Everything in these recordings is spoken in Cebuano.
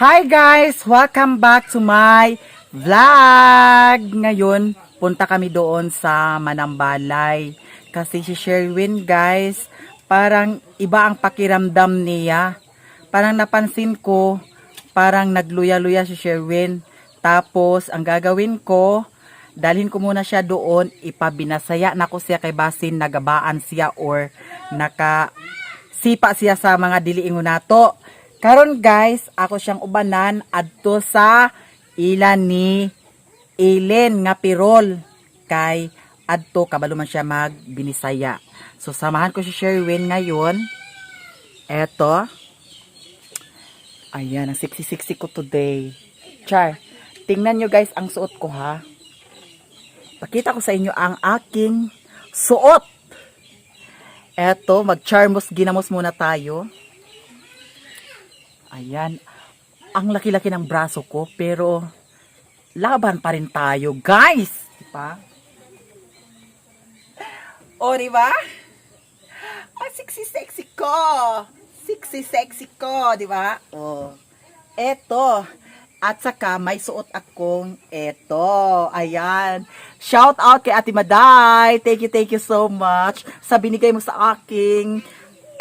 Hi guys! Welcome back to my vlog! Ngayon, punta kami doon sa Manambalay. Kasi si Sherwin guys, parang iba ang pakiramdam niya. Parang napansin ko, parang nagluya-luya si Sherwin. Tapos, ang gagawin ko, dalhin ko muna siya doon, ipabinasaya na ko siya kay basin, nagabaan siya or naka sipa siya sa mga diliingon nato. Karon guys, ako siyang ubanan adto sa ila ni Elen nga pirol kay adto kabalo man siya magbinisaya. So samahan ko si Sherwin ngayon. Eto. Ayan, ang sexy-sexy ko today. Char, tingnan nyo guys ang suot ko ha. Pakita ko sa inyo ang aking suot. Eto, mag-charmos ginamos muna tayo. Ayan. Ang laki-laki ng braso ko, pero laban pa rin tayo, guys! Diba? O, diba? Ang sexy-sexy ko! Sexy-sexy ko, diba? O. Eto. At saka, may suot akong eto. Ayan. Shout out kay Ate Maday. Thank you so much sa binigay mo sa aking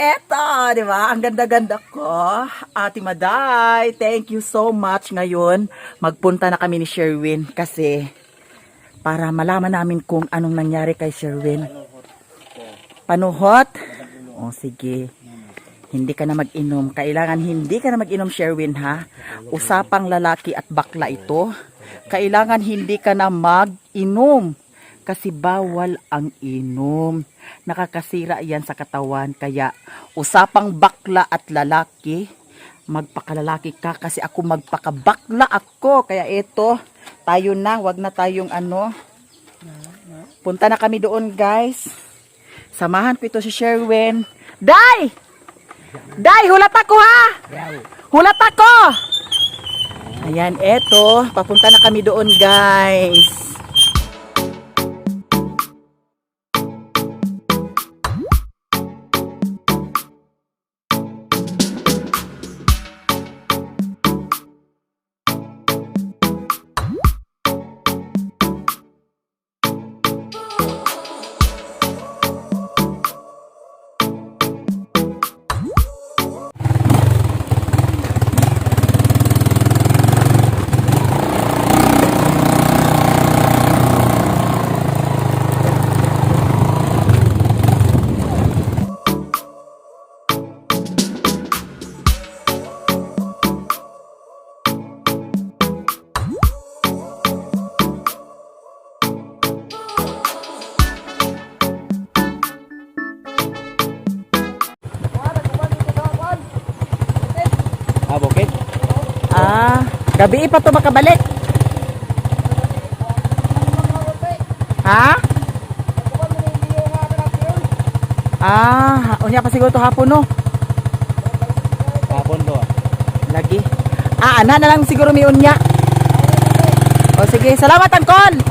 eto, di ba? Ang ganda-ganda ko. Ate Maday, thank you so much. Ngayon, magpunta na kami ni Sherwin kasi para malaman namin kung anong nangyari kay Sherwin. Panuhot? O, sige. Hindi ka na mag-inom. Kailangan hindi ka na mag-inom, Sherwin, ha? Usapang lalaki at bakla ito. Kailangan hindi ka na mag-inom. Kasi bawal ang inom. Nakakasira yan sa katawan. Kaya usapang bakla at lalaki, magpakalalaki ka kasi ako magpakabakla ako. Kaya ito, tayo na. Wag na tayong ano. Punta na kami doon, guys. Samahan ko ito si Sherwin. Day! Day, hulat ako ha! Hulat ako! Ayan, eto. Papunta na kami doon, guys. Ah, bukid? Ah, gabi pa to makabalik. Ha? Ah, unya pa siguro to hapon no. Hapon to ah. Lagi. Ah, ana na lang siguro mi unya. O sige, salamat angkol.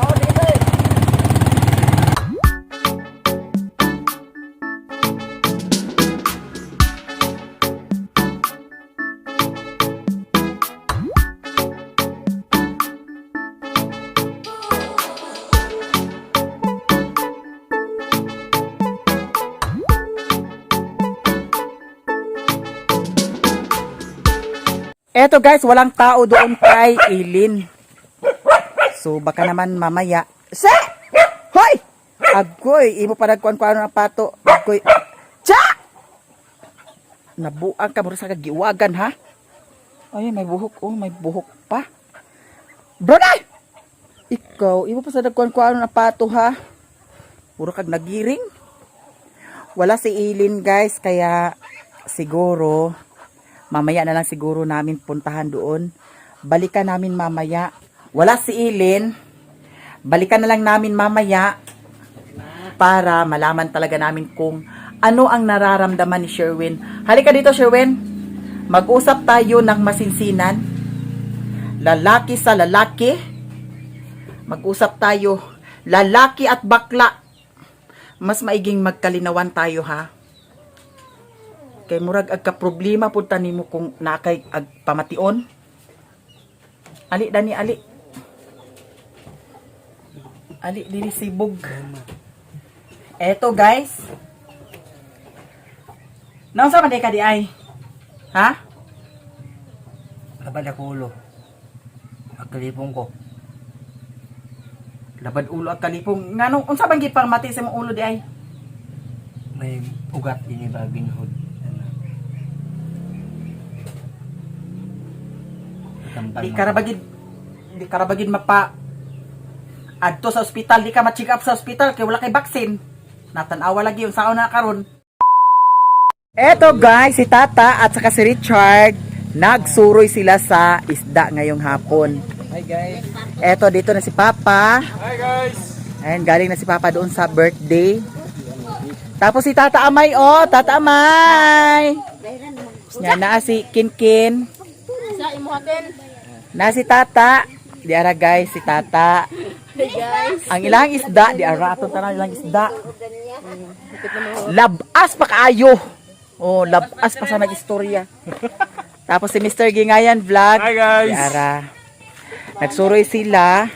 Eto guys, walang tao doon kay Ilin. So baka naman mamaya. Se! Hoy! Agoy, imo pa nagkuan-kuan ang pato. Agoy. Cha! Nabuang ka mura sa kagiwagan ha. Ay, may buhok oh, may buhok pa. Brother! Ikaw, imo pa sa nagkuan-kuan ang pato ha. Puro kag nagiring. Wala si Ilin guys, kaya siguro mamaya na lang siguro namin puntahan doon. Balikan namin mamaya. Wala si Ilin. Balikan na lang namin mamaya para malaman talaga namin kung ano ang nararamdaman ni Sherwin. Halika dito, Sherwin. Mag-usap tayo ng masinsinan. Lalaki sa lalaki. Mag-usap tayo. Lalaki at bakla. Mas maiging magkalinawan tayo ha. Kay murag agka problema pud ta nimo kung nakay ag pamation. Ali dani, ali. Ali diri sibog. Eto, guys. Naunsa man di ka di ay? Ha? Labad ako ulo. Pagkalipong ko. Labad ulo at kalipong. Nganong unsa bang giparmati sa imong ulo di ay? May ugat ini ba binhod. Ano. Tampal Di mo. ka ra bagid di ka ra bagid mapa adto sa ospital, di ka ma-check up sa ospital kay wala kay vaccine. Natanawa lagi yung sao na karon. Eto guys, si Tata at saka si Richard, nagsuroy sila sa isda ngayong hapon. Hi guys. Eto, dito na si Papa. Hi guys. Ayan, galing na si Papa doon sa birthday. Tapos si Tata Amay, oh, Tata Amay. Nga naa si Kinkin. Sa imuhatin. Na si Tata. Di ara guys, si Tata. Hey guys. Ang ilang isda, di ara atong tanan ilang isda. Labas pa kaayo. Oh, labas pa sa nag-istorya. Tapos si Mr. Gingayan Vlog. Hi, guys. Di ara. Nagsuroy sila.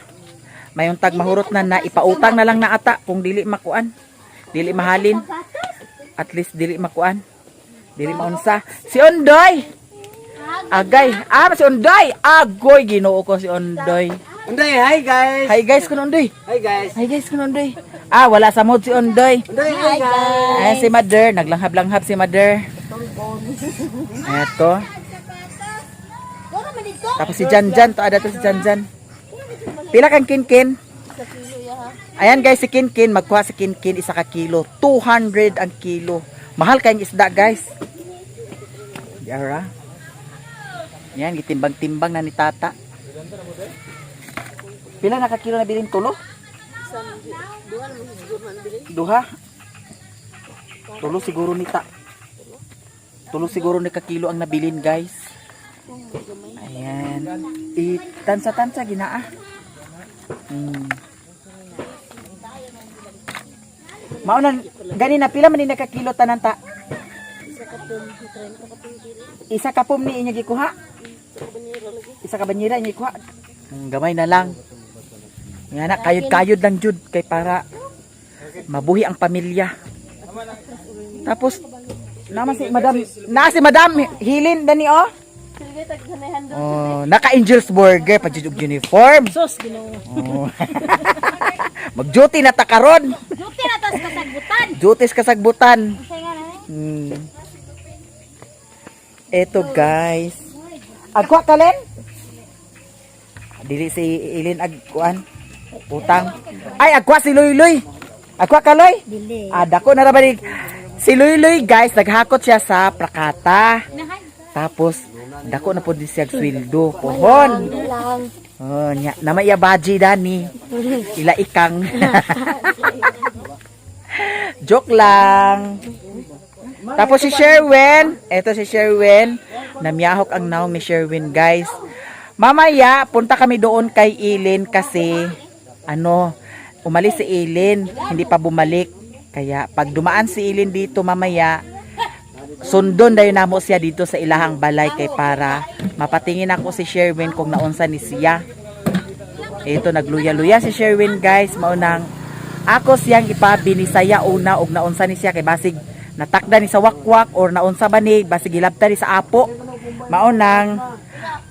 Mayong tag mahurot na na ipautang na lang na ata kung dili makuan. Dili mahalin. At least dili makuan. Dili maunsa. Si Ondoy. Agay. Ah, si Ondoy. Agoy, Ginoo ko si Ondoy. Unday, hi guys. Hi guys, kun Ondoy. Hi guys. Hi guys, kun Ondoy. Ah, wala sa mood si Ondoy. Unday, hi guys. Ayan si Mother, naglanghab-langhab si Mother. Eto. Tapos si Janjan, to ada to si Janjan. Pila kang kinkin? Ayan guys, si Kinkin, magkuha si Kinkin 1 ka kilo. 200 ang kilo. Mahal kayong isda, guys. Yara. Yan, gitimbang-timbang na ni Tata. Pila na ka kilo na bilin, tulo? Duha. Tulo siguro ni ta. Tulo siguro ni ka kilo ang nabilin, guys. Ayan. Itansa-tansa ginaa. Mauna gani na pila man ni nakakilo tanan ta? 1 ka pum ni inyo gikuha. 1 ka banyera inyo gikuha. Gamay na lang. Nga na, kayod-kayod lang jud kay para mabuhi ang pamilya. Tapos naman si Madam, na si Madam Hilin dani oh. Oh, naka Angel's Burger pa jud og uniform. Sos, Ginoo. Oh. Mag-duty na ta karon. Duty na tas kasagbutan. Duty sa kasagbutan. Unsay nga na eh? Eto guys. Agwa ka Len? Dili si Ilin agkuan. Utang. Ay, agwa si Luyluy. Agwa ka, Loy? Dili. Ah, dako na ra ba si Luyluy guys, naghakot siya sa Prakata. Tapos dako na pud siya sweldo pohon. Lang. Oh, nya nama iya baji dani. Ila ikang. Joke lang. Tapos si Sherwin, eto si Sherwin, namiyahok ang naong ni Sherwin, guys. Mamaya, punta kami doon kay Ilin kasi ano, umalis si Ilin, hindi pa bumalik. Kaya pag dumaan si Ilin dito mamaya, sundon dayon namo siya dito sa ilahang balay kay para mapatingin ako si Sherwin kung naunsa ni siya. Ito, nagluya-luya si Sherwin guys, maunang ako siyang ipabinisaya una og naunsa ni siya kay basig natakda ni sa wakwak or naunsa ba ni basig gilabta ni sa apo. Maunang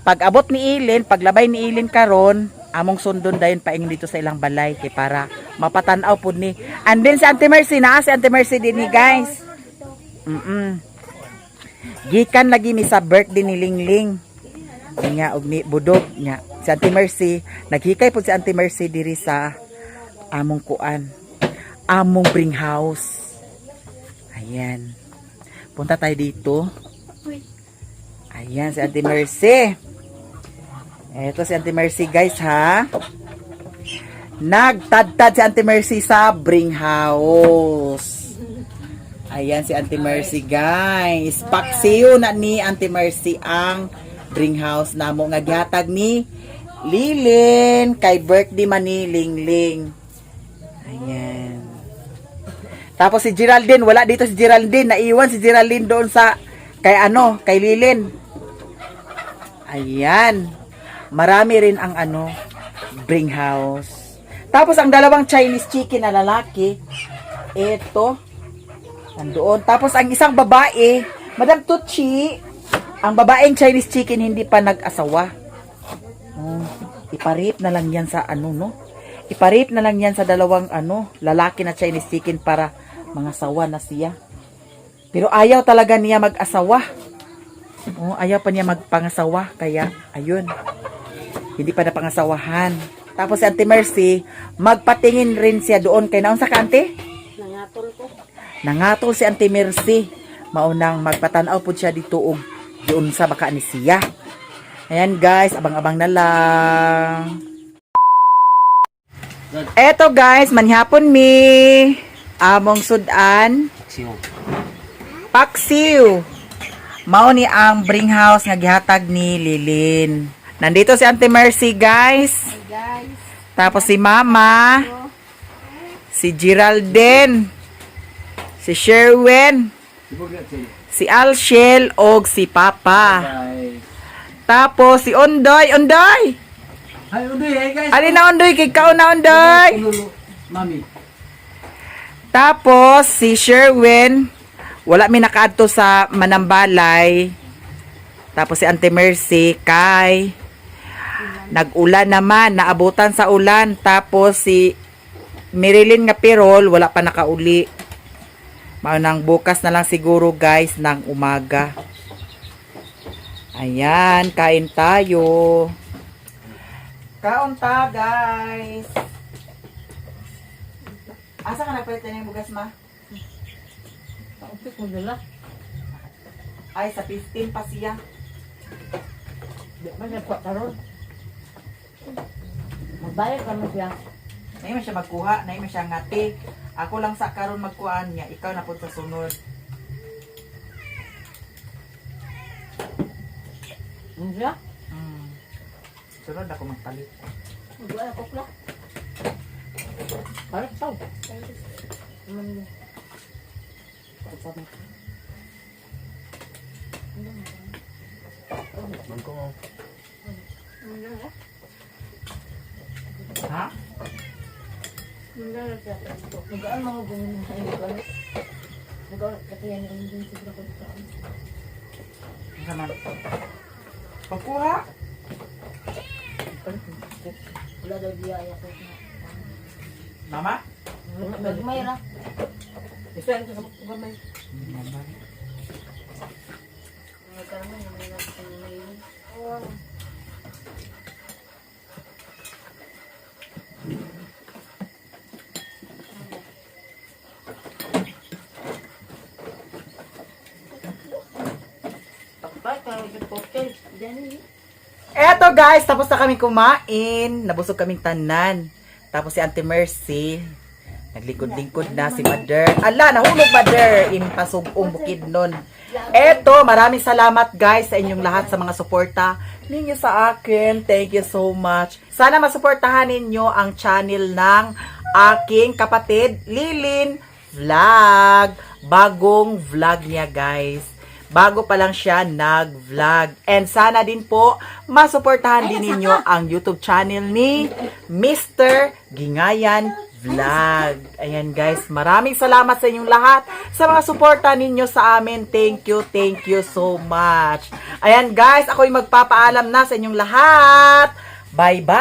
pag-abot ni Ilin, paglabay ni Ilin karon, among sundon dayon paingon dito sa ilang balay kay para mapatan-aw pud ni. And then si Auntie Mercy, naa si Auntie Mercy din ni guys. Gikan lagi mi sa birthday ni Lingling. Nya og ni Budog nya. Si Auntie Mercy, naghikay pud si Auntie Mercy diri sa among kuan. Among bring house. Ayan. Punta tayo dito. Ayan si Auntie Mercy. Eto si Auntie Mercy guys ha. Nagtadtad si Auntie Mercy sa bring house. Ayan si Auntie Mercy guys. Paksiw na ni Auntie Mercy ang bring house namo nga gihatag ni Lilin kay birthday man ni Lingling. Ayan. Tapos si Geraldine, wala dito si Geraldine, naiwan si Geraldine doon sa kay ano, kay Lilin. Ayan. Marami rin ang ano, bring house. Tapos ang dalawang Chinese chicken na lalaki, eto, nandoon. Tapos ang isang babae, Madam Tucci, ang babaeng Chinese chicken hindi pa nag-asawa. Oh, iparip na lang yan sa ano, no? Iparip na lang yan sa dalawang ano, lalaki na Chinese chicken para mga sawa na siya. Pero ayaw talaga niya mag-asawa. Oh, ayaw pa niya magpangasawa. Kaya, ayun. Hindi pa napangasawahan. Tapos si Auntie Mercy, magpatingin rin siya doon. Kay naon sa ka, Auntie? Nangatol ko. Nangatol si Auntie Mercy. Maunang magpatanaw po siya dito og doon sa baka ni siya. Ayan guys, abang-abang na lang. Eto guys, manihapon mi. Among sudan. Siyo. Paksiw. Mao ni ang bring house nga gihatag ni Lilin. Nandito si Auntie Mercy, guys. Hi guys. Tapos si Mama, si Geraldine, si Sherwin, si Alshel og si Papa. Tapos si Ondoy, Ondoy. Hi, Undoy. Hey, guys. Alin na Ondoy, kay kao na Ondoy. Mami. Tapos si Sherwin, wala mi nakaadto sa Manambalay. Tapos si Auntie Mercy kay nag-ulan naman, naabutan sa ulan. Tapos si Marilyn nga Pirol, wala pa nakauli. Maunang bukas na lang siguro guys ng umaga. Ayan, kain tayo. Kaon ta guys. Asa ka nagpalit na yung bugas ma? Paupit mo dala. Ay, sa 15 pa siya. Di ba nagkuha karon? Magbayad ka mo siya. Naay man siya magkuha, naay man siya ngati. Ako lang sa karon magkuhaan niya, ikaw na pud sa sunod. Ano siya? Sunod ako magpalit. Magbayad ako pala. Parang tao. Mangko. Ha? Magaan mga ganun sa inyo. Magaan katiyan ang din siguro ko sa Ano man? Pagkuha. Wala daw biyaya ko. Mama? Gagmay ra. Isa ka gamay. Eto guys, tapos na kami kumain. Nabusog kaming tanan. Tapos si Auntie Mercy, naglingkod-lingkod na si Mother. Ala, nahulog Mother! Impasugong bukid nun. Eto, maraming salamat guys sa inyong lahat sa mga suporta ninyo sa akin. Thank you so much. Sana masuportahan ninyo ang channel ng aking kapatid, Lilin Vlog. Bagong vlog niya guys. Bago pa lang siya nag-vlog. And sana din po, masuportahan din ninyo ang YouTube channel ni Mr. Gingayan Vlog. Ayan guys, maraming salamat sa inyong lahat sa mga suporta ninyo sa amin. Thank you so much. Ayan guys, ako'y magpapaalam na sa inyong lahat. Bye-bye!